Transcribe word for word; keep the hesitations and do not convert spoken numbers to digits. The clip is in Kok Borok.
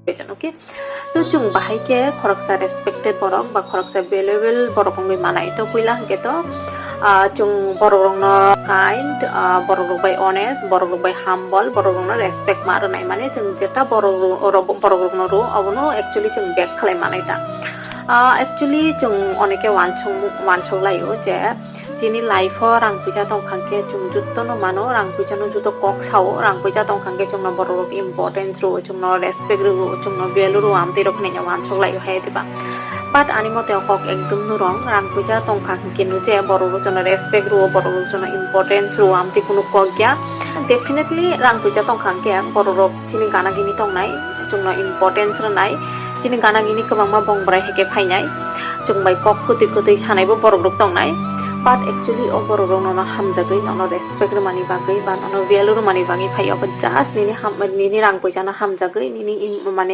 Okay, to chwng bahai khe khoroksa respected borok ba khoroksa valuable borok wngwi manai. To puila hwnkhe to, ah, chwng borok rokno kind, ah, borok rok bai honest, borok rok bai humble, borok rokno respect ma rwnai, mane chwng jeta borok ro-, ro-, borok rokno rwo, obono actually chwng back khlai manai ta. Ah, actually chwng oneke wansuk, wansuk laio je chini life o rang puisa tongkha khe chwng jotono mano, rang puisa no joto kok sao, rang puisa tongkha khe chwngno borok rok importance rwo, chwngno respect rwo, chwngno value rwo, amtwi rok hinwi wansuk laio hai diba. But ani mote o kok ekdom no wrong, rang puisa tongkha khe no je borok rok chwngno respect rwo, borok rok chwngno importance rwo, amtwi kunu kok ya. Definitely rang puisa tongkha khe borok rok chini gana gini tongnai, chwngno importance rwnai, chini gana gini kwbangma bong bwrai hai khe phainai, chwng bai kok kwtwi kwtwi sanaibo borok rok tongnai. But actually o borok rok nono hamjagwi, nono respect rwmani bagwi ba nono value rwmani bagwi phai, obo just nini ham-, nini rang puisa no hamjagwi, nini im-, mane